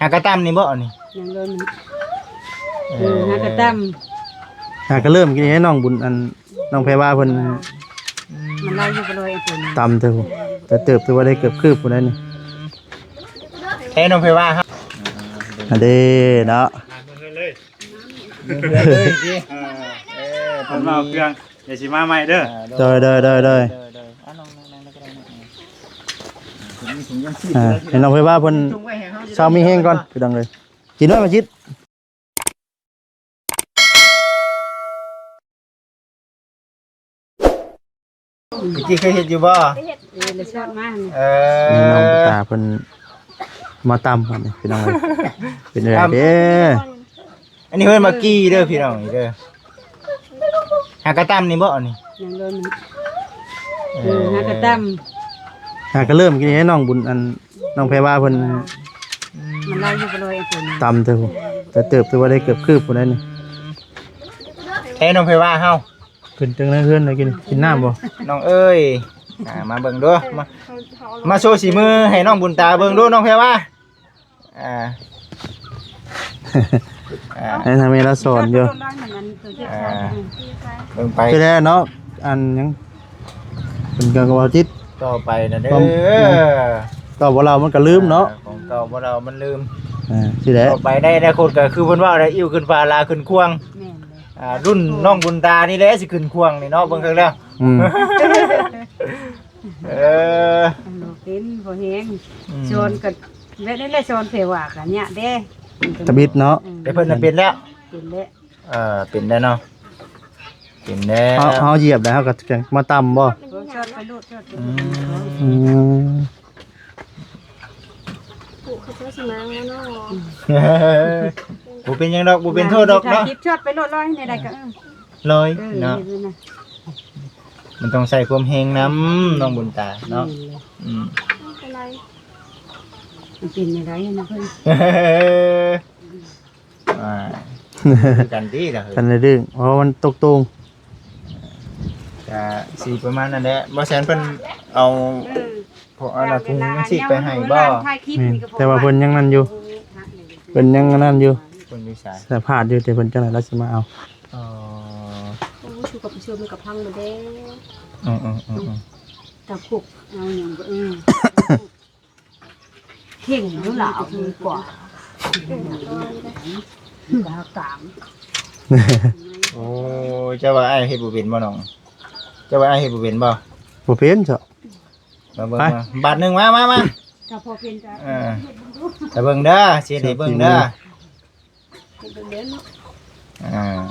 ຫາກະຕຳນີ້ບໍ່ອັນນີ້? ຍັງເລີ່ມ ເອີ ຫາກະຕຳ ຫາກະເລີ່ມກິນໃຫ້ນ້ອງບຸນ ອັນ ນ້ອງແພວາເພິ່ນ ມັນເລົ່າຢູ່ບໍ່ລອຍອັນຕົວນີ້ ຕຳເຕີບ ແຕ່ເຕີບ ຖືວ່າໄດ້ເກືອບຄືບພຸ້ນແຫຼະນີ້ ແທ້ນ້ອງແພວາ ອັນເດ້ເນາະ ເອີ ເອີ ເພິ່ນມາເອົາເຄື່ອງ ດຽວຊິມາໃໝ່ເດີ ໂດຍ ໂດຍ ໂດຍ ໂດຍ ອ່າ ໃຫ້ນ້ອງເພິ່ນວ່າເພິ່ນເຊົາມີແຮງກ່ອນ ພີ່ນ້ອງເອີຍ ກິນໄວ້ມາຈິດ ເມື່ອກີ້ເຄີຍເຮັດຢູ່ບໍ່? ເອີ ແລ້ວຊອດມາ ເອີ ນີ້ນ້ອງຕາເພິ່ນມາຕຳ ພີ່ນ້ອງເອີຍ ເປັນແນວໃດເດ້? ອັນນີ້ເອີ້ນວ່າກີ່ເດີພີ່ນ້ອງນີ້ເດີ ຫາກະຕຳນີ້ບໍ່ອັນນີ້? ຍັງເລີ່ມ ເອີ ຫາກະຕຳ ຫາກະເລີ່ມກິນໃຫ້ນ້ອງບຸນ ອັນ ນ້ອງແພວາເພິ່ນ ມັນເລົ່າຢູ່ບໍ່ລອຍອັນຕົວນີ້ ຕຳເຕີບ ແຕ່ເຕີບ ຖືວ່າໄດ້ເກືອບຄືບພຸ້ນແຫຼະນີ້ ແທ້ນ້ອງແພວາເຮົາ ຂຶ້ນເທິງເຮືອນແລ້ວກິນ ກິນນ້ຳບໍ່? ນ້ອງເອີຍ ອ່າ ມາເບິ່ງດູ ມາ ມາໂຊສີມືໃຫ້ນ້ອງບຸນຕາເບິ່ງດູ ນ້ອງແພວາ ອ່າ ອ່າ ໃຫ້ທາງແມ່ລາວສອນຢູ່ ອ່າ ເບິ່ງໄປ ຄືແລ້ວເນາະ ອັນຫຍັງ ເພິ່ນກໍເວົ້າຈິດ ຕໍ່ໄປນະເດີ ຂອງເກົ່າບໍ່ເລົ່າມັນກໍລືມເນາະ ອ່າ ຂອງເກົ່າບໍ່ເລົ່າມັນລືມ ອ່າ ຊິແຫຼະ ຕໍ່ໄປໃນອະນາຄົດກໍຄືເພິ່ນເວົ້າແຫຼະ ອິ້ວຂຶ້ນຟ້າລາຂຶ້ນຄວາງ ແມ່ນເລີຍ ອ່າ ລຸ້ນນ້ອງບຸນຕານີ້ແຫຼະຊິຂຶ້ນຄວາງນີ້ເນາະ ເບິ່ງເຖິງແລ້ວ ອືມ ເອີ ເປັນບໍ່ແຮງ ອືມ ສອນກໍແບບນີ້ແຫຼະ ສອນແພວາກໍຍາກເດ້ ຕະບິດເນາະ ອືມ ແຕ່ເພິ່ນນະເປັນແລ້ວ ເປັນແລ້ວ ເອີ ເປັນແລ້ວເນາະ ເປັນແລ້ວ ເຮົາ ເຮົາຢຽບແລ້ວເຮົາກໍຈະມາຕຳບໍ່? ຊອດໄປໂລດ ຊອດໄປໂລດ ອືມ ອືມ ປູກເຂົາເຈົ້າຊິມາເນາະ ບໍ່ເປັນຫຍັງດອກ ບໍ່ເປັນໂທດດອກເນາະ ທິບຊອດໄປໂລດ ລອຍໃນໃດກໍ ເອີ ລອຍ ເອີ ເນາະ ມັນຕ້ອງໃຊ້ຄວາມແຮງນຳ ນ້ອງບຸນຕາເນາະ ອືມ ມັນເປັນແນວໃດນະເພິ່ນ ອ່າ ຄືກັນຕິລະ ຄັນໄດ້ດຶງ ເພາະວ່າມັນຕົກໂຕ່ງ ກະຊິປະມານນັ້ນແຫຼະ ບໍ່ແຊນເພິ່ນເອົາ ເອີ ພວກອັນນ່າ ຖົງຈັ່ງຊີ້ໄປໃຫ້ບໍ່? ແມ່ນ ແຕ່ວ່າເພິ່ນຍັງນັ້ນຢູ່ ເພິ່ນຍັງອັນນັ້ນຢູ່ ເພິ່ນຢູ່ໃສ? ສະພາດຢູ່ ແຕ່ເພິ່ນຈັ່ງໃດລາວຊິມາເອົາ ອໍ ໂອ້ ຊູກັບຊູມັນກໍພັງໝົດແລ້ວ ອືໆ ຕາຄຸກເອົາຫຍັງກໍ ເອີ ເຄັ່ງຢູ່ລາວດີກວ່າ ກາກາງ ໂອ້ຍ ເຈົ້າວ່າອ້າຍເຮັດບໍ່ເປັນບໍ່ນ້ອງ? ເຈົ້າວ່າອ້າຍເຮັດບໍ່ເປັນບໍ່? ບໍ່ເປັນເຈົ້າ ມາເບິ່ງ ມາ ບາດໜຶ່ງ ມາ ມາ ມາ ຖ້າພໍເປັນກໍ ເອີ ຖ້າເບິ່ງເດີ ຊິເຮັດໃຫ້ເບິ່ງເດີ ອ່າ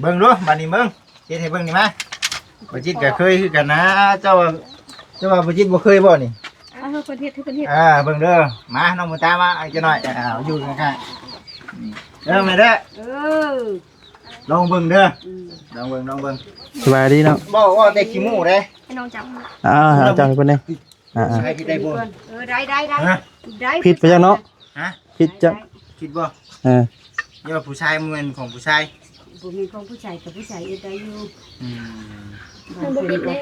ເບິ່ງດູ ບາດນີ້ເບິ່ງ ເຮັດໃຫ້ເບິ່ງນີ້ມາ ບໍ່ຈິດກໍເຄີຍຄືກັນນະ ເຈົ້າວ່າ ເຈົ້າວ່າບໍ່ຈິດບໍ່ເຄີຍບໍ່ນີ້? ເອົາ ເພິ່ນເຮັດ ເພິ່ນເຮັດ ອ່າ ເບິ່ງເດີ ມາ ນ້ອງບຸນຕາ ມາ ເອົາຈັກໜ້ອຍ ອ່າ ຢູ່ຂ້າງໆ ເດີ ແມ່ເດີ ເອີ ລອງເບິ່ງເດີ ອືມ ລອງເບິ່ງ ລອງເບິ່ງ ສະບາຍດີເນາະ ບໍ່ ເວົ້າແຕ່ຂີ້ໝູ່ເດ້ ໃຫ້ນ້ອງຈັບ ອ່າ ເອົາຈັບໃຫ້ເພິ່ນແດ່ ອ່າໆ ໃຊ້ຜິດໄດ້ບໍ່? ເອີ ໄດ້ ໄດ້ ໄດ້ ຜິດໄປຈັ່ງເນາະ ຮະ? ຜິດຈັ່ງ ຜິດບໍ່? ເອີ ຢ່າວ່າຜູ້ຊາຍ ບໍ່ແມ່ນຂອງຜູ້ຊາຍ ບໍ່ແມ່ນຂອງຜູ້ຊາຍ ແຕ່ຜູ້ຊາຍເຮັດໄດ້ຢູ່ ອືມ ມັນບໍ່ຜິດເດ້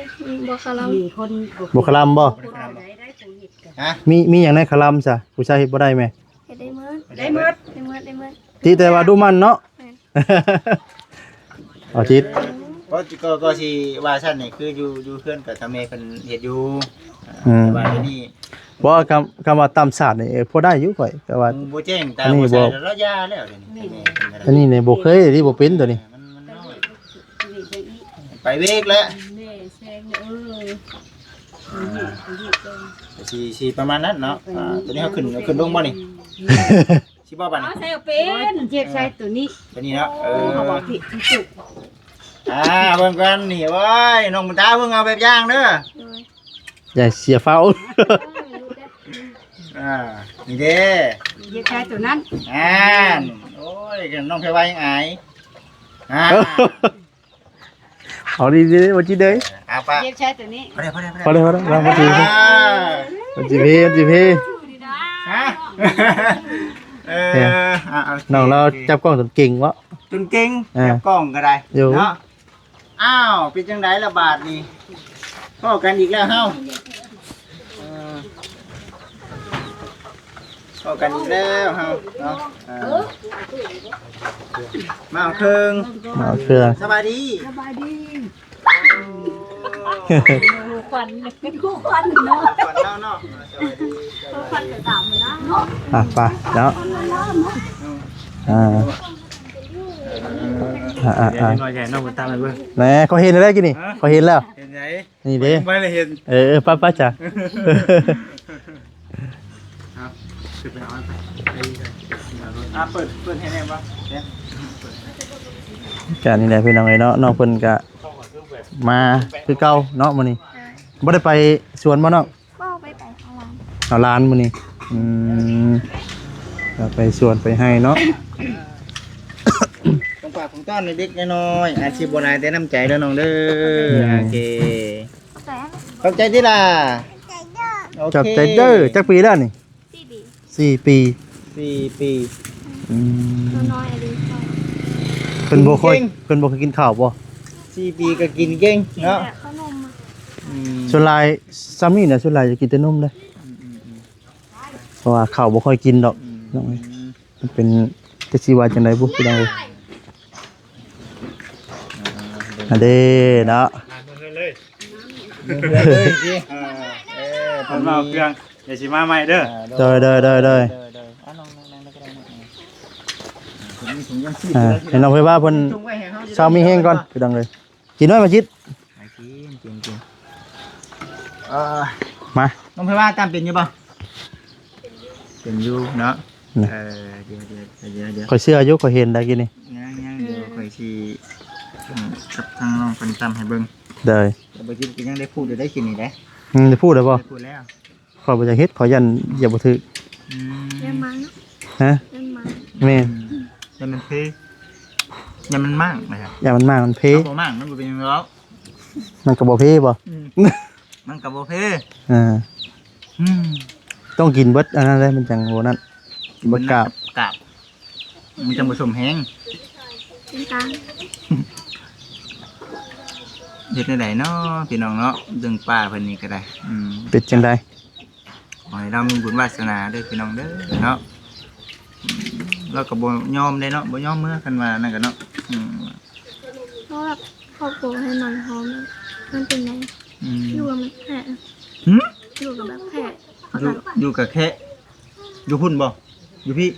ບໍ່ຄະລຳ ມີຄົນ ບໍ່ຄະລຳບໍ່? ໄດ້ ໄດ້ຜູ້ເຮັດກໍ ຮະ? ມີ ມີຫຍັງໃນຄະລຳຊະ ຜູ້ຊາຍເຮັດບໍ່ໄດ້ແມ? ເຮັດໄດ້ໝົດ ໄດ້ໝົດ ໄດ້ໝົດ ໄດ້ໝົດ ຕິແຕ່ວ່າດຸໝັ່ນເນາະ ແມ່ນ ເອົາຈິດ ເພາະກໍ ກໍຊິວ່າຊັ້ນນີ້ ຄືຢູ່ ຢູ່ເຮືອນກໍທາງແມ່ເພິ່ນເຮັດຢູ່ ອືມ ແຕ່ວ່າດຽວນີ້ ບໍ່ ຄຳ ຄຳວ່າຕຳສາດນີ້ ເອີ ພໍໄດ້ຢູ່ຂ້ອຍ ແຕ່ວ່າ ບໍ່ແຈ້ງຕາມ ບໍ່ໃສ່ ລະຢ່າແລ້ວດຽວນີ້ ອັນນີ້ນີ້ບໍ່ເຄີຍ ນີ້ບໍ່ເປັນຕົວນີ້ ມັນ ມັນນ້ອຍ ໄປເວກແລ້ວ ແມ່ແຊງ ເອີ ຊິ ຊິປະມານນັ້ນເນາະ ອ່າ ຕົວນີ້ເຮົາຂຶ້ນ ຂຶ້ນລົງບໍ່ນີ້? ຊິບໍ່ບາດນີ້ ເອົາໃສ່ເອົາເປັນ ໂອ້ຍ ເຈັບໃສ່ຕົວນີ້ ຕົວນີ້ເນາະ ເອີ ເຮົາບໍ່ຜິດທີ່ສຸດ ອ່າ ເບິ່ງກ່ອນນີ້ ໂອ້ຍ ນ້ອງບຸນຕາ ເບິ່ງເອົາແບບຢ່າງເດີ ໂດຍ ຢ່າເສຍຟ້າວ ອ່າ ນີ້ເດ້ ເຈັບໃສ່ຕົວນັ້ນ ອ່າ ໂອ້ຍ ນ້ອງແພວາຍັງອາຍ ອ່າ ເອົາດີໆ ບໍ່ຈິດເດີ ເອົາປະ ເຈັບໃສ່ຕົວນີ້ ພໍແລ້ວ ພໍແລ້ວ ພໍແລ້ວ ບໍ່ຈິດ ອ່າ ບໍ່ຈິດເພ ບໍ່ຈິດເພ ຮະ ເອີ ເອີ ອ່າ ໂອເຄ ນ້ອງລາວຈັບກ້ອງຈົນເກັ່ງເນາະ ຈົນເກັ່ງ ອ່າ ຈັບກ້ອງກໍໄດ້ ຢູ່ ເນາະ ອ້າວ ເປັນຈັ່ງໃດລະບາດນີ້ ພໍ້ກັນອີກແລ້ວເຮົາ ເອີ ກັນອີກແລ້ວເຮົາເນາະ ອ່າ ມາເອົາເຄື່ອງ ມາເອົາເຄື່ອງ ສະບາຍດີ ສະບາຍດີ ຂວັນ ເປັນຂວັນເນາະ ຂວັນເຮົາເນາະ ສະບາຍດີ ຂວັນໄປຕາມມັນນະເນາະ ອ່ະ ໄປເນາະ ອ່າ ອ່າ ອ່າ ດຽວ ອ່າ ໜ້ອຍໃຫຍ່ນ້ອງເພິ່ນຕາມໄປເບິ່ງ ແໝ ຂ້ອຍເຫັນແລ້ວກີ້ນີ້ ຮະ ຂ້ອຍເຫັນແລ້ວ ເຫັນໃດ ນີ້ເດ້ ໄປລະເຫັນ ເອີ ເອີ ໄປ ໄປຈ້ະ ເອົາ ຂຶ້ນໄປເອົາມັນໄປ ອ່າ ເປີດ ເປີດໃຫ້ແດ່ບໍ່ ກະນີ້ແຫຼະພີ່ນ້ອງເອີຍເນາະ ນ້ອງເພິ່ນກະມາຄືເກົ່າເນາະມື້ນີ້ ບໍ່ໄດ້ໄປສວນບໍ່ນ້ອງ? ບໍ່ ໄປ ໄປເອົາຫຼານ ເອົາຫຼານມື້ນີ້ ອືມ ກະໄປສວນໄປໄຮ່ເນາະ ຂອງຝາກຂອງຕ້ອນເລັກໆນ້ອຍໆ ອາດຊິບໍ່ຫຼາຍແຕ່ນ້ຳໃຈເດີນ້ອງເດີ ອືມ ໂອເຄ ຂອບໃຈ ຂອບໃຈຕິຫຼ້າ ຂອບໃຈເດີ ໂອເຄ ຈັກປີແລ້ວນີ້? ສີ່ປີ ສີ່ປີ ສີ່ປີ ອືມ ຕົວນ້ອຍອີ່ຫຼີ ເພິ່ນບໍ່ຄ່ອຍ ເກັ່ງ ເພິ່ນບໍ່ຄ່ອຍກິນເຂົ້າບໍ່? ສີ່ປີກໍກິນເກັ່ງເນາະ ກິນແຕ່ເຂົ້າໜົມ ອືມ ສ່ວນຫຼາຍຊຳນີ້ນະ ສ່ວນຫຼາຍຈະກິນແຕ່ນົມເດ້ ອືມໆໆ ເພາະວ່າເຂົ້າບໍ່ຄ່ອຍກິນດອກ ອືມ ນ້ອງເອີຍ ມັນເປັນ ຈັກຊິວ່າຈັ່ງໃດບຸ ພີ່ນ້ອງເອີຍ ອ່າ ອັນເດ້ເນາະ ເອີ ເພິ່ນມາເອົາເຄື່ອງ ດຽວຊິມາໃໝ່ເດີ ອ່າ ໂດຍ ໂດຍ ໂດຍ ໂດຍ ອ່າ ໃຫ້ນ້ອງໄພວາເພິ່ນເຊົາມີແຮງກ່ອນ ພີ່ນ້ອງເອີຍ ກິນໄວ້ມາຈິດ ກິນ ກິນ ກິນ ເອີ ມາ ນ້ອງໄພວາ ຕຳເປັນຢູ່ບໍ່? ເປັນຢູ່ເນາະ ເອີ ດຽວ ດຽວ ຂ້ອຍເຊື່ອຢູ່ ຂ້ອຍເຫັນໄດ້ກີ້ນີ້ ຍັງ ຍັງ ດຽວຂ້ອຍຊິ ອືມ ກັບທາງນ້ອງເພິ່ນຕຳໃຫ້ເບິ່ງ ໂດຍ ແຕ່ບໍ່ຈິດກໍຍັງໄດ້ພູດຢູ່ໄດ້ກິນນີ້ເດ້ ອືມ ໄດ້ພູດແລ້ວບໍ່? ໄດ້ພູດແລ້ວ ຂ້ອຍບໍ່ຢາກເຮັດ ຂ້ອຍຢ້ານຢຽບບໍ່ຖືກ ອືມ ຢ້ານໝາງ ຮະ ຢ້ານໝາງ ແມ່ນ ຢ້ານມັນເພ ຢ້ານມັນໝາງນະ ຢ້ານມັນໝາງ ມັນເພ ເຮົາບໍ່ໝາງ ມັນບໍ່ເປັນຫຍັງດອກ ມັນກໍບໍ່ເພບໍ່? ອືມ ມັນກໍບໍ່ເພ ເອີ ອືມ ຕ້ອງກິນເບິດອັນນັ້ນແຫຼະ ມັນຈັ່ງບໍ່ນັ້ນ ກິນເບິດກາບ ກາບ ມັນຈັ່ງບໍ່ສົມແຮງ ເປັນກາງ ເຮັດແນວໃດເນາະ ພີ່ນ້ອງເນາະ ເລື່ອງປ້າເພິ່ນນີ້ກໍໄດ້ ອືມ ເປັນຈັ່ງໃດ? ຂໍໃຫ້ລາວມີບຸນວາສະໜາເດີພີ່ນ້ອງເດີເນາະ ລາວກໍບໍ່ຍອມເດ້ເນາະ ບໍ່ຍອມເມືອ ຄັນວ່ານັ້ນກໍເນາະ ອືມ ເພາະວ່າຄອບຄົວໃຫ້ມັນພ້ອມ ມັນເປັນຫຍັງ ອືມ ຢູ່ວ່າມັນແຄະ ຫື? ຢູ່ກັບແບບແຄະ ຢູ່ ຢູ່ກັບແຄະ ຢູ່ພຸ້ນບໍ່? ຢູ່ພີ້?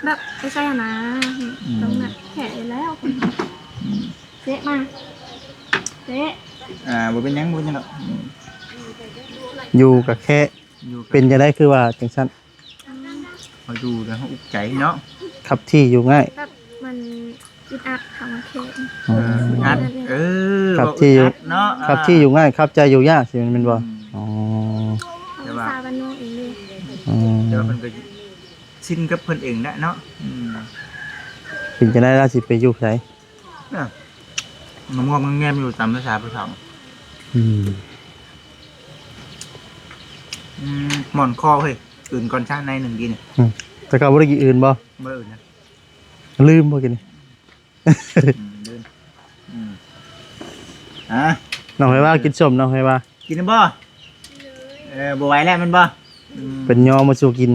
ແບບໄປໃສຫັ້ນນະ ອືມ ຕ້ອງແບບແຄະຢູ່ແລ້ວ ອືມ ເຊະມາ ເຊະ ອ່າ ບໍ່ເປັນຫຍັງ ບໍ່ເປັນຫຍັງດອກ ອືມ ຢູ່ກັບແຄະ ຢູ່ກັບ ເປັນຈັ່ງໃດຄືວ່າຈັ່ງຊັ້ນ? ອືມ ເຮົາຢູ່ແລ້ວເຮົາອຸກໃຈເນາະ ຂັບທີ່ຢູ່ງ່າຍ ແບບມັນ ອຶດອັດ ຄຳວ່າແຄະ ອືມ ອຶດອັດ ເອີ ເວົ້າອຶດອັດເນາະ ຂັບທີ່ຢູ່ງ່າຍ ຂັບທີ່ຢູ່ຍາກ ຊິແມ່ນບໍ່? ອືມ ອໍ ເວົ້າພາສາບ້ານນອກເອງເດ້ ອືມ ແຕ່ວ່າເພິ່ນກໍຊິນກັບເພິ່ນເອງແຫຼະເນາະ ອືມ ເປັນຈັ່ງໃດລະ ຊິໄປຢູ່ໃສ? ເອີ ມະມ່ວງມັນແງມຢູ່ຕາມພາສາຜູ້ເຖົ້າ ອືມ ອືມ ໝອນຄໍເຮີ້ຍ ຕື່ນກ່ອນຊະໜ້ອຍໜຶ່ງດີນີ້ ອືມ ແຕ່ເກົ່າບໍ່ໄດ້ກິນອື່ນບໍ່? ບໍ່ໄດ້ອື່ນນະ ລືມບໍ່ກິນນີ້? ອືມ ລືມ ອືມ ອ່າ ນ້ອງໄພວາກິນສົ້ມ ນ້ອງໄພວາ ກິນແລ້ວບໍ່? ເອີ ບໍ່ໄຫວແລ້ວແມ່ນບໍ່? ອືມ ເປັນຍໍມາສູ່ກິນ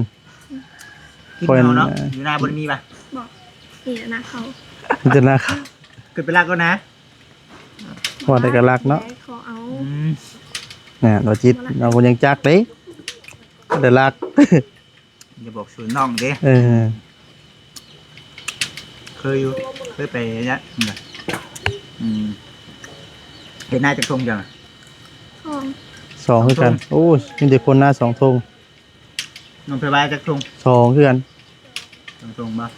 ກິນເອົາເນາະ ຢູ່ນາບໍ່ໄດ້ມີປະ? ບໍ່ ມີແຕ່ນາເຂົ້າ ມີແຕ່ນາເຂົ້າ ຂຶ້ນໄປລັກເອົານາ ພໍໄດ້ກໍລັກເນາະ ຂໍເອົາ ອືມ ນະ ບໍ່ຈິດ ບໍ່ລັກ ເຮົາບໍ່ຍັງຈັກເດ້ ບໍ່ໄດ້ລັກ ຢ່າບອກຊື່ນ້ອງເດ້ ເອີ ເຄີຍຢູ່ ເຄີຍໄປເຮັດນາ ອືມ ເຮັດນາຈັກທົ່ງເຈົ້ານະ? ສອງ ສອງຄືກັນ ສອງທົ່ງ ໂອ້ຍ ມີແຕ່ຄົນນາສອງທົ່ງ ນ້ອງໄພວາຈັກທົ່ງ? ສອງຄືກັນ ສອງທົ່ງບໍ່?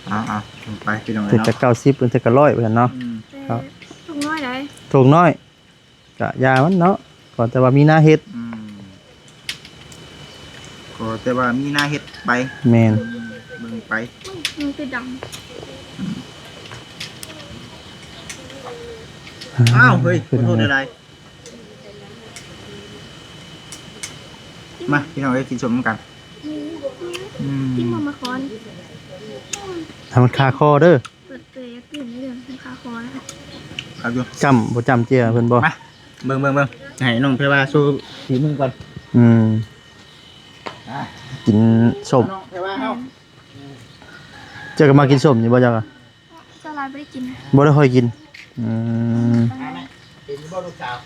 ອ່າ ອືມ ເອົາໆ ລົງໄປພີ່ນ້ອງເອີຍເນາະ ເປັນຈັກເກົ້າສິບ ເປັນຈັກກະຮ້ອຍວ່າຊັ້ນເນາະ ອືມ ແຕ່ ເອົາ ທົ່ງນ້ອຍໃດ ທົ່ງນ້ອຍ ກະຢ່າມັນເນາະ ຂໍແຕ່ວ່າມີນາເຮັດ ອືມ ຂໍແຕ່ວ່າມີນາເຮັດໄປ ແມ່ນ ອືມ ເບິ່ງໄປ ມັນຄືດຳ ອ້າວ ເຮີ້ຍ ຂໍໂທດຫຼາຍໆ ມາ ພີ່ນ້ອງເອີຍ ກິນສົ້ມນຳກັນ ອືມ ອືມ ກິນບໍ່ມາຄອນ ໃຫ້ມັນຄາຄໍເດີ ເປີດເຜີຍກິນເດີ ມັນຄາຄໍນະ ຄັກຢູ່ ຈ້ຳບໍ່ ຈ້ຳເຈ້ຍເພິ່ນບໍ່ ມາ ເບິ່ງ ເບິ່ງ ເບິ່ງ ໃຫ້ນ້ອງໄພວາໂຊຝີມືກ່ອນ ອືມ ອ່າ ກິນສົ້ມ ນ້ອງແພວາເຮົາ ເຈົ້າກໍມັກກິນສົ້ມຢູ່ບໍ່ເຈົ້າກໍ? ສ່ວນຫຼາຍບໍ່ໄດ້ກິນ ບໍ່ໄດ້ຄ່ອຍກິນ. ອືມ ອ່າ ແມ່ ເປັນຢູ່ບໍ່ລູກສາວ?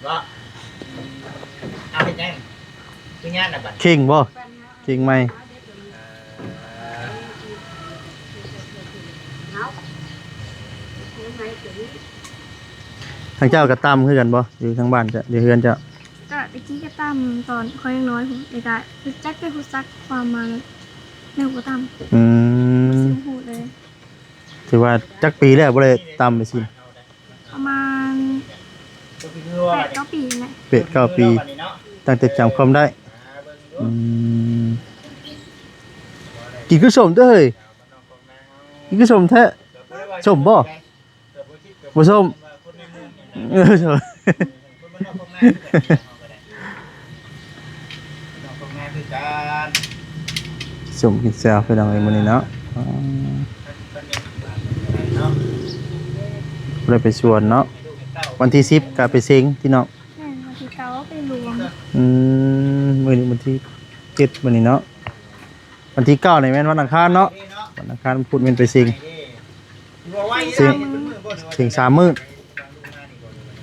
ບໍ່ ເອົາເຮັດຫຍັງ? ຄືງານນະບັດ ເຄັ່ງບໍ່? ເຄັ່ງໃໝ່. ເອີ ທາງເຈົ້າກໍຕຳຄືກັນບໍ່? ຢູ່ທາງບ້ານເຈົ້າ ຢູ່ເຮືອນເຈົ້າ? ກໍແຕ່ກີ້ກໍຕຳຕອນຂ້ອຍຍັງນ້ອຍພຸ້ນ ແລ້ວກໍຮູ້ຈັກ ແຕ່ຮູ້ຈັກຄວາມມາແລ້ວ ແລ້ວກໍຕຳ. ອືມ ບໍ່ຮູ້ເລີຍ. ຖືວ່າຈັກປີແລ້ວບໍ່ໄດ້ຕຳໄປຊີ້ນ? ປະມານແປດເກົ້າປີນີ້ແຫຼະ. ແປດເກົ້າປີ ຕັ້ງແຕ່ຈຳຄວາມໄດ້. ອືມ ກິນຄືສົ້ມເດີ້ເຮີ້ຍ ກິນຄືສົ້ມແທ້. ສົ້ມບໍ່? ບໍ່ສົ້ມ. ເອີ ສົ້ມ ສົ້ມກິນແຊວ ພີ່ນ້ອງເອີຍ ມື້ນີ້ເນາະ. ບໍ່ໄດ້ໄປສວນເນາະ. ວັນທີສິບກໍໄປເສັງພີ່ນ້ອງ. ແມ່ນ ວັນທີເກົ້າໄປລວມ. ອືມ ມື້ນີ້ວັນທີເຈັດ ມື້ນີ້ເນາະ. ວັນທີເກົ້ານີ້ແມ່ນວັນອັງຄານເນາະ. ວັນອັງຄານ ວັນພຸດແມ່ນໄປເສັງ. ເສັງ ເສັງສາມມື້.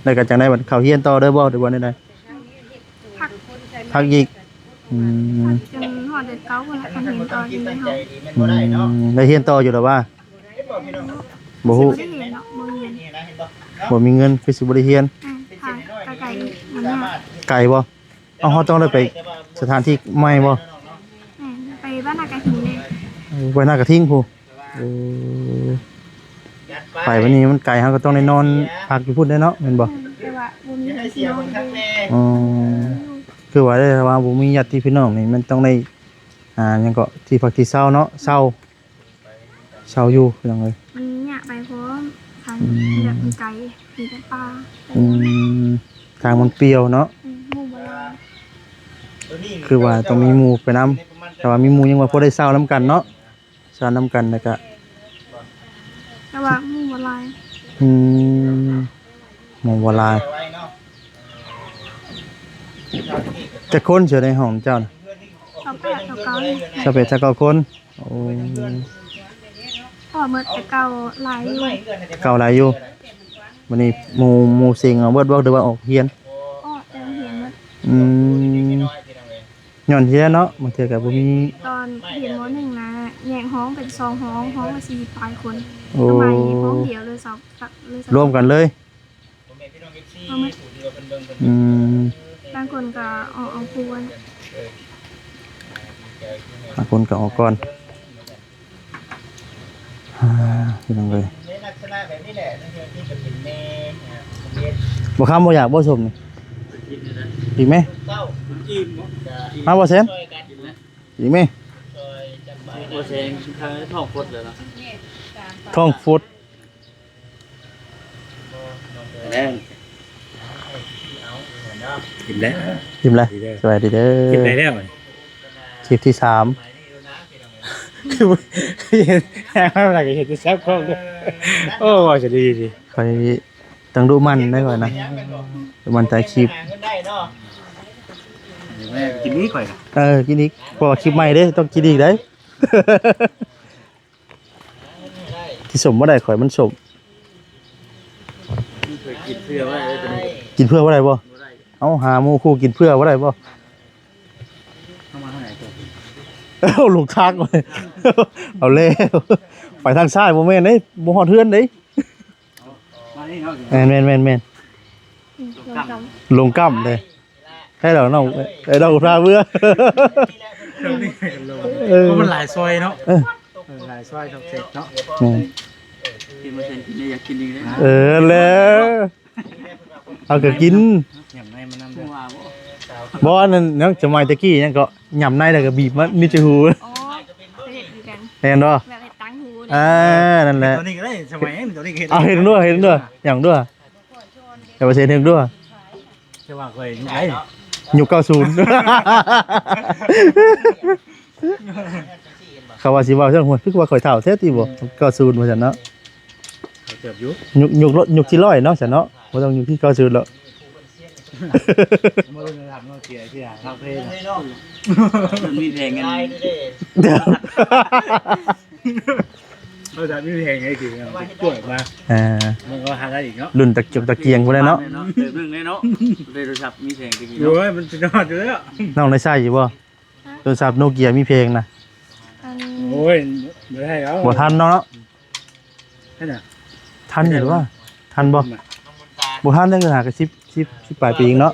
ແລ້ວກໍຈັ່ງໃດບັດ ເຂົ້າຮຽນຕໍ່ເດີບໍ່ ຫຼືວ່າແນວໃດ? ພັກ ພັກອີກ. ອືມ ພັກຈົນຮອດເດືອນເກົ້າພຸ້ນລະ ຄັນຮຽນຕໍ່ຢູ່ນີ້ເຮົາ. ອືມ ໄດ້ຮຽນຕໍ່ຢູ່ລະວ່າ? ບໍ່ຮູ້ ບໍ່ໄດ້ຮຽນເນາະ ບໍ່ຮຽນ ບໍ່ມີເງິນ ຄືຊິບໍ່ໄດ້ຮຽນ. ອືມ ທາງກໍໄກ ມັນຍາກ. ໄກບໍ່? ເອົາ ເຮົາຕ້ອງໄດ້ໄປສະຖານທີ່ໃໝ່ບໍ່? ແມ່ນ ໄປບ້ານນາກະທິງເດ້. ເອີ ໄປນາກະທິງພຸ້ນ. ເອີ ໄປບັດນີ້ມັນໄກ ເຮົາກໍຕ້ອງໄດ້ນອນພັກຢູ່ພຸ້ນເດ້ເນາະ ແມ່ນບໍ່? ອືມ ແຕ່ວ່າບໍ່ມີໃຜຊິນອນເດ້. ອໍ ຄືວ່າໄດ້ ຖ້າວ່າບໍ່ມີຍາດຕິພີ່ນ້ອງນີ້ ມັນຕ້ອງໄດ້ ອ່າ ຫຍັງເກາະ ທີ່ພັກທີ່ເຊົາເນາະ ເຊົ່າ ເຊົ່າຢູ່ພີ່ນ້ອງເອີຍ. ມັນຍາກໄປພ້ອມ ທາງ ອືມ ແບບມັນໄກ ມີແຕ່ປ່າ. ອືມ ທາງມັນປ່ຽວເນາະ. ອືມ ໝູ່ບໍ່ຫຼາຍ ຄືວ່າຕ້ອງມີໝູ່ໄປນຳ. ແຕ່ວ່າມີໝູ່ຍັງວ່າພໍໄດ້ເຊົ່ານຳກັນເນາະ ເຊົ່ານຳກັນ ແລ້ວກະ ແຕ່ວ່າໝູ່ບໍ່ຫຼາຍ. ອືມ ໝູ່ບໍ່ຫຼາຍ. ຈັກຄົນເສີຍໃນຫ້ອງເຈົ້ານະ? ຊາວແປດ ຊາວເກົ້າ ຊາວແປດ ຊາວເກົ້າຄົນ. ໂອ້ ພໍໝົດ ແຕ່ເກົ່າຫຼາຍຢູ່ ເກົ່າຫຼາຍຢູ່. ບັດນີ້ໝູ່ ໝູ່ເສັງເອົາເບິດບໍ່ ຫຼືວ່າອອກຮຽນ? ອອກແຕ່ຮຽນໝົດ. ອືມ ຍ້ອນທີ່ແລ້ວເນາະ ບາງເທື່ອກໍບໍ່ມີ. ຕອນຮຽນ ມໍໜຶ່ງ ນະ ແຍກຫ້ອງເປັນສອງຫ້ອງ ຫ້ອງລະສີ່ສິບປາຍຄົນ. ໂອ້ ສະໄໝຫ້ອງດຽວເລີຍ ສອງ ເລີຍ ລວມກັນເລີຍ. ອືມ ບາງຄົນກໍອອກ ອອກກ່ອນ ບາງຄົນກໍອອກກ່ອນ. ອ່າ ພີ່ນ້ອງເອີຍ ໃນລັກສະນະແບບນີ້ແຫຼະ ໃນເຮືອນທີ່ຈະເປັນແມ່ ອ່າ ສົມເດັດ. ບໍ່ຄຳບໍ່ຢາກບໍ່ ສົ້ມນີ້? ອີກໄໝ? ອີ່ມບໍ່? ມາບໍ່ແຊນ? ອີກໄໝ? ບໍ່ແຊນ ທ້ອງຟົດແລ້ວເນາະ ທ້ອງຟົດ. ແລ້ວ ອີ່ມແລ້ວ ອີ່ມແລ້ວ. ສະບາຍດີເດີ ກິນໄດ້ແລ້ວ ຄລິບທີສາມ. ຄື ແຮງມາກກໍເຮັດແຊບຂອງເດີ. ໂອ້ ເວົ້າຈະດີດີ ຂ້ອຍ ຕ້ອງດຸໝັ່ນໄດ໋ຂ້ອຍນະ ດຸໝັ່ນຖ່າຍຄລິບ. ກິນອີກຂ້ອຍ ເອີ ກິນອີກ ເພາະວ່າຄລິບໃໝ່ເດ້ ຕ້ອງກິນອີກໄດ໋. ກິນສົ້ມບໍ່ໄດ້ ຂ້ອຍມັນສົ້ມ. ກິນເຜື່ອບໍ່ໄດ້ເດ້ ໂຕນີ້ ກິນເຜື່ອບໍ່ໄດ້ບໍ່? ບໍ່ໄດ້. ເອົາ ຫາໝູ່ຄູ່ກິນເຜື່ອບໍ່ໄດ້ບໍ່? ເອົາ ລົງທາງ ເອົາແລ້ວ ໄປທາງຊ້າຍບໍ່ແມ່ນເດ້ ບໍ່ຮອດເຮືອນເດ້. ມານີ້ເນາະ ແມ່ນໆໆໆ ອືມ ລົງກ້ຳ ລົງກ້ຳເດ້. ໃຫ້ເຮົານ້ອງ ໃຫ້ເຮົາພາເມືອ ເອີ ເພາະມັນຫຼາຍຊອຍເນາະ. ເອີ ເອີ ຫຼາຍຊອຍຊອກເສັກເນາະ. ແມ່ນ ກິນບໍ່ເສັນກິນ ຢາກກິນອີກເດ້. ເອີ ແລ້ວ ເຮົາກໍກິນ ຫຍ້ຳໃນມັນນຳເດີ. ບໍ່ ອັນນັ້ນ ສະໄໝແຕ່ກີ້ຫຍັງເກາະ ຫຍ້ຳໃນແລ້ວກໍບີບມາ ມີແຕ່ຫູ. ອໍ ເຮັດຄືກັນ ແມ່ນບໍ່? ແບບເຮັດຕ່າງຫູນີ້. ອ່າ ນັ້ນແຫຼະ ຕົວນີ້ກໍໄດ້ ສະໄໝຕົວນີ້ກໍເຮັດ. ເອົາ ເຮັດເບິ່ງດູ ເຮັດເບິ່ງດູ ຫຍ້ຳດູ. ແຕ່ວ່າເສຍເຖິງດ້ວຍ ແຕ່ວ່າຂ້ອຍຍຸກໃດ ຍຸກເກົ້າສິບ ເຂົາວ່າຊິເວົ້າເຖິງ ໂອ້ຍ ຄືວ່າຂ້ອຍເຖົ້າແທ້ຕິບໍ່ ເກົ້າສິບ ວ່າຊັ້ນເນາະ. ເຕີບຢູ່ ຍຸກ ຍຸກ ຍຸກທີ່ຮ້ອຍເນາະ ຊັ້ນເນາະ ບໍ່ຕ້ອງຍຸກທີ່ເກົ້າສິບດອກ. ບໍ່ໄດ້ຖາມເນາະ ເສຍ ເສຍ ຮັກເພງ ມັນມີແພງກັນ ໂທລະສັບມີແພງໄດ້ຄືເນາະ ຈວດມາ ເອີ ມັນກໍຫາໄດ້ອີກເນາະ ລຸ້ນຕະກຽກຕະກຽງພຸ້ນແຫຼະເນາະ ເຕີມໜຶ່ງເດ້ເນາະ ໂທລະສັບມີແພງຄືເນາະ ໂອ້ຍ ມັນສຸດຍອດຢູ່ແລ້ວ ນ້ອງໄດ້ໃຊ້ຢູ່ບໍ່? ໂທລະສັບໂນເກຍມີແພງນະ ອັນ ໂອ້ຍ ບໍ່ໄດ້ແລ້ວ ບໍ່ທັນເນາະ ຫັ້ນນະ ທັນຢູ່ຫຼືວ່າ ທັນບໍ່? ບໍ່ທັນເດ້ ຫາກະສິບ ສິບ ສິບປາຍປີອີກເນາະ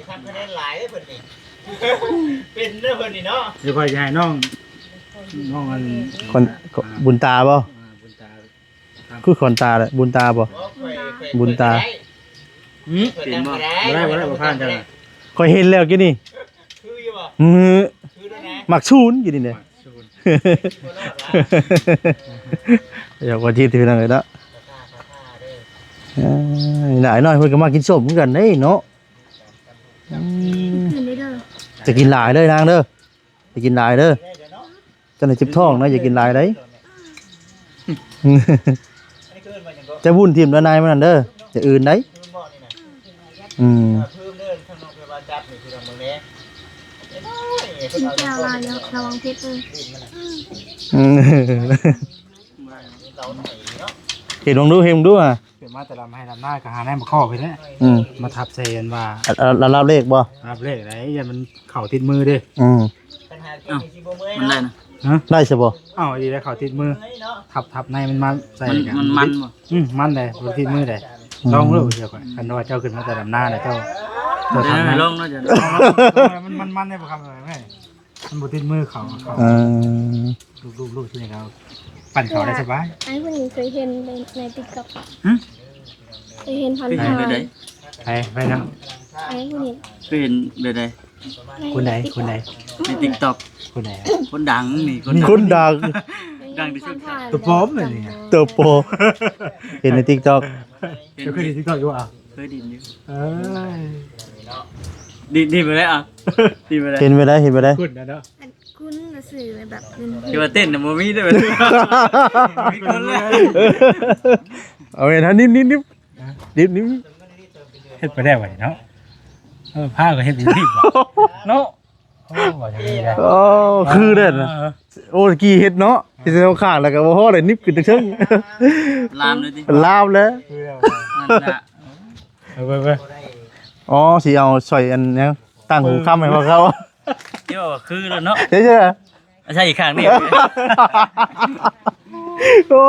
ເປັນເດີເພິ່ນນີ້ເນາະ ດຽວຂ້ອຍຈະໃຫ້ນ້ອງ ນ້ອງອັນ ຄົນ ບຸນຕາບໍ່? ອ່າ ບຸນຕາ ຄືຂວັນຕາແຫຼະ ບຸນຕາບໍ່? ບຸນຕາ ຫືມ? ເຫັນບໍ່? ບໍ່ໄດ້ ບໍ່ໄດ້ ບໍ່ຜ່ານເຈົ້ານະ ຂ້ອຍເຫັນແລ້ວກີ້ນີ້ ຄືຢູ່ບໍ່? ມື ຄືໂດນນະ ມັກສູນກີ້ນີ້ເດ້ ຢາກວ່າຈິດພີ່ນ້ອງເອີຍເນາະ ເອີຍ ຫຼາຍໜ້ອຍເພິ່ນກໍມາກິນສົ້ມຄືກັນເດ້ເນາະ ອືມ ຈະກິນຫຼາຍເດີນາງເດີ ຈະກິນຫຼາຍເດີ ຈັ່ງໃດເຈັບທ້ອງນະ ຢ່າກິນຫຼາຍໃດ ຈະວຸ້ນຖິ້ມລະນາຍມັນນັ້ນເດີ ຢ່າອື່ນໃດ ອືມ ກິນແຈ່ວຫຼາຍແລ້ວ ລະວັງເຜັດເດີ ອືມ ເຮັດເບິ່ງດູ ເຮັດເບິ່ງດູຫາ ເກີດມາແຕ່ລຳໄຮ່ລຳນາກໍຫາແນວມາຂໍເພິ່ນແຫຼະ ອືມ ມາທັບໃສ່ອັນວ່າ ລະ ລະດັບເລກບໍ່? ລະດັບເລກໃດ ຢ້ານມັນເຂົ້າຕິດມືເດ້ ອືມ ມັນໄດ້ນະ ຮະ? ໄດ້ຊະບໍ່? ເອົ້າ ດີແລ້ວເຂົ້າຕິດມື ທັບ ທັບໃນມັນມາໃສ່ ມັນ ກັນ ມັນມັນບໍ່? ອືມ ມັນໄດ໋ ບໍ່ຕິດມືໄດ໋ ອືມ ລອງເບິ່ງເທື່ອຂ້ອຍ ຄັນວ່າເຈົ້າຂຶ້ນມາແຕ່ລຳນາແລ້ວເຈົ້າ ເອີ ເຈົ້າທຳນະ ລອງເນາະ ເຈົ້າ ເອີ ມັນ ມັນ ມັນໄດ໋ ບໍ່ຄັກເລີຍ ມັນບໍ່ຕິດມືເຂົາ ເອີ ລູບໆໆ ເຮັດຫຍັງເຂົາ ປັ່ນເຂົາໄດ້ສະບາຍ ອ້າຍຜູ້ນີ້ເຄີຍເຫັນໃນ ໃນຕິກຕັອກ ຫຶ? ເຄີຍເຫັນຜ່ານໆ ໃຜ ໃຜນະ? ອ້າຍຜູ້ນີ້ ເຄີຍເຫັນແບບໃດ? ໃນ ຄົນໃດ? ໃນຕິກຕັອກ ຄົນໃດ? ຄົນດັງນີ້ ຄົນດັງ ຄົນດັງ ດັງທີ່ສຸດ ໂຕປອມນີ້ ໂຕປອມ ເຫັນໃນຕິກຕັອກ ເຫັນ ເຈົ້າເຄີຍຫຼິ້ນຕິກຕັອກຢູ່ບໍ່? ເຄີຍຫຼິ້ນຢູ່ ເອີຍ ຫຼິ້ນ ຫຼິ້ນໄປແລ້ວ ອ່ະ ຫຼິ້ນໄປແລ້ວ ເຫັນໄປໄດ້ ເຫັນໄປໄດ້ ຄຸ້ນນະເນາະ ຄຸ້ນນະ ຊື່ແບບ ທີ່ວ່າເຕັ້ນນະບໍ່ມີເດ້ ມີຄົນເລີຍ ເອົາແມ່ນ ນິບໆໆ ຮະ? ດິບນີ້ ເຮັດໄປແລ້ວບັດນີ້ເນາະ ເອີ ພາກໍເຮັດຢູ່ທີ່ເນາະ ໂອ້ ວ່າຈັ່ງນີ້ນະ ໂອ້ ຄືເດ້ນະ ເອີ ໂອ້ ຕະກີ້ເຮັດເນາະ ເຮັດແຕ່ຂ້າງ ແລ້ວກໍບໍ່ພໍເດ້ ນິບຂຶ້ນເທິງ ລາມເລີຍຕິ ລາມແລ້ວ ຄືແລ້ວ ນັ້ນລະ ເອີ ເບິ່ງໆ ອໍ ຊິເອົາສອຍອັນຫຍັງ ຕ່າງຫູຄຳໃຫ້ພວກເຂົາ ເຈົ້າຄືແລ້ວເນາະ ເຈົ້າ ໃສ່ອີກຂ້າງນີ້ ໂອ້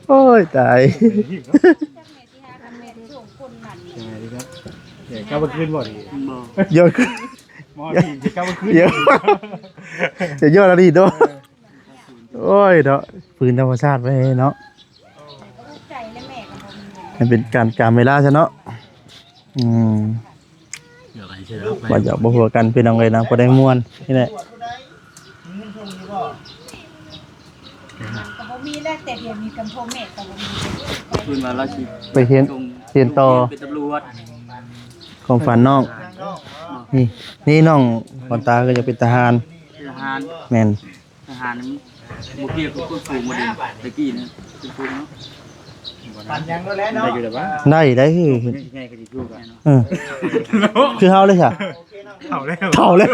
ໂອ້ຍ ຕາຍ ເຈົ້າບໍ່ຄືນບໍ່ນີ້ ບໍ່ ເຈົ້າຄືນ ບໍ່ນີ້ເຈົ້າບໍ່ຄືນ ເຈົ້າ ເຈົ້າຍ້ອນອະດີດເນາະ ໂອ້ຍເນາະ ຟື້ນທຳມະຊາດໄວ້ເນາະ ໃຫ້ເປັນການ ການເວລາຊະເນາະ ອືມ ບໍ່ຢອກບໍ່ຫົວກັນພີ່ນ້ອງເອີຍນະ ພໍໄດ້ມ່ວນນີ້ແຫຼະ ມັນກໍບໍ່ມີແຫຼະ ແຕ່ດຽວນີ້ກັນພໍ່ແມ່ກໍບໍ່ມີ ຄືວ່າລາວຊິໄປຮຽນ ຮຽນຕໍ່ ເປັນຕຳຫຼວດ ຄວາມຝັນນ້ອງ ນີ້ ນີ້ນ້ອງຂວັນຕາກໍຢາກເປັນທະຫານ ເປັນທະຫານ ແມ່ນ ທະຫານມັນບໍ່ພຽງກັບຄົນສູງບໍ່ດີ ແຕ່ກີ້ນະ ເປັນສູງເນາະ ປັນຫຍັງໂລດແຫຼະເນາະ ໄດ້ຢູ່ແລ້ວວະ ໄດ້ ໄດ້ຄື ໃຫຍ່ກໍຊິຄືກັນ ເອີ ຄືເຮົາເລີຍຊະ ເຖົ້າແລ້ວ ເຖົ້າແລ້ວ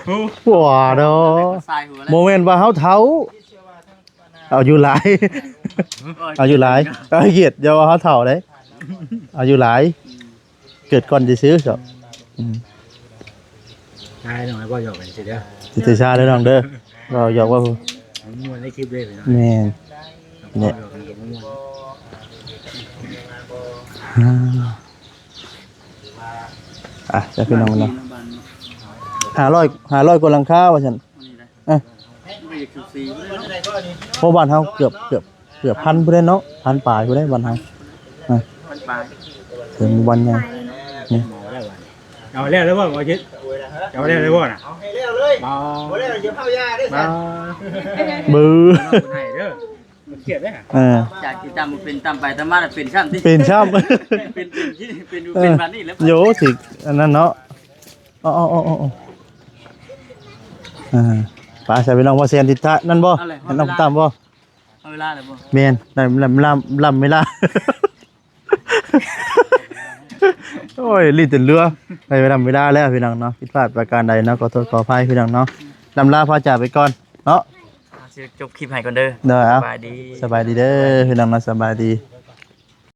ໂອ້ໂຫ ໂອ້ໂຫ ບໍ່ແມ່ນວ່າເຮົາເຖົ້າ ອາຍຸຫຼາຍ ອາຍຸຫຼາຍ ເອົາ ກຽດ ຢ່າວ່າເຮົາເຖົ້າເດ້ ອາຍຸຫຼາຍ ເກີດກ່ອນຊື່ໆ ອືມ ໃຊ່ນ້ອງ ເວົ້າຫຍອກກັນຊື່ເດີ ຕິດຕາເດີນ້ອງເດີ ເວົ້າຫຍອກ ເວົ້າມ່ວນໃນຄລິບເດ້ພີ່ນ້ອງ ແມ່ນ ນີ້ ອ່າ ຈ້າພີ່ນ້ອງເນາະ ຫ້າຮ້ອຍ ຫ້າຮ້ອຍກວ່າຫຼັງຄາວ່າຊັ້ນ ອ່ະ ເພາະບ້ານເຮົາເກືອບ ເກືອບ ເກືອບພັນພຸ້ນເດ້ເນາະ ພັນປາຍພຸ້ນເດ້ບ້ານເຮົາ ອ່ະ ພັນປາຍ ເຖິງໝູ່ບ້ານໃຫຍ່ ນີ້ ເອົາແລ້ວ ເອົາແລ້ວບໍ່ ບໍ່ຄິດ ເອົາແລ້ວບໍ່ນະ ເອົາໃຫ້ແລ້ວເລີຍ ບໍ່ ບໍ່ແລ້ວຢ່າເຜົາຢາເດ້ ບໍ່ ເບີ ໃຫ້ເດີ ມັນຄຽດເດ້ ເອີ ຈາກທີ່ຕຳເປັນ ຕຳໄປຕຳມາເປັນຊ້ຳຕິ ເປັນຊ້ຳ ເປັນ ເປັນ ເປັນ ເປັນ ເປັນບາດນີ້ແລ້ວ ໂຍ ຊິອັນນັ້ນເນາະ ອໍໆໆ ອ່າ ໄປ ໃສ່ໄປນ້ອງ ບໍ່ແຊນຕິດທະນັ້ນບໍ່ ເອົາເລີຍ ນັ້ນນ້ອງຕຳບໍ່ ເອົາເວລາແລ້ວບໍ່ ແມ່ນ ລຳ ລຳ ລຳ ລຳເວລາ ໂອ້ຍ ລີ້ນຈົນເຫຼືອ ໃນເວລາເວລາແລ້ວພີ່ນ້ອງເນາະ ຜິດພາດປະການໃດເນາະ ຂໍໂທດຂໍອະໄພພີ່ນ້ອງເນາະ ລຳລາພາຈາກໄປກ່ອນເນາະ ຊິຈົບຄລິບໃຫ້ກ່ອນເດີ ໂດຍ ເອົາ ສະບາຍດີ ສະບາຍດີເດີພີ່ນ້ອງເນາະ ສະບາຍດີ.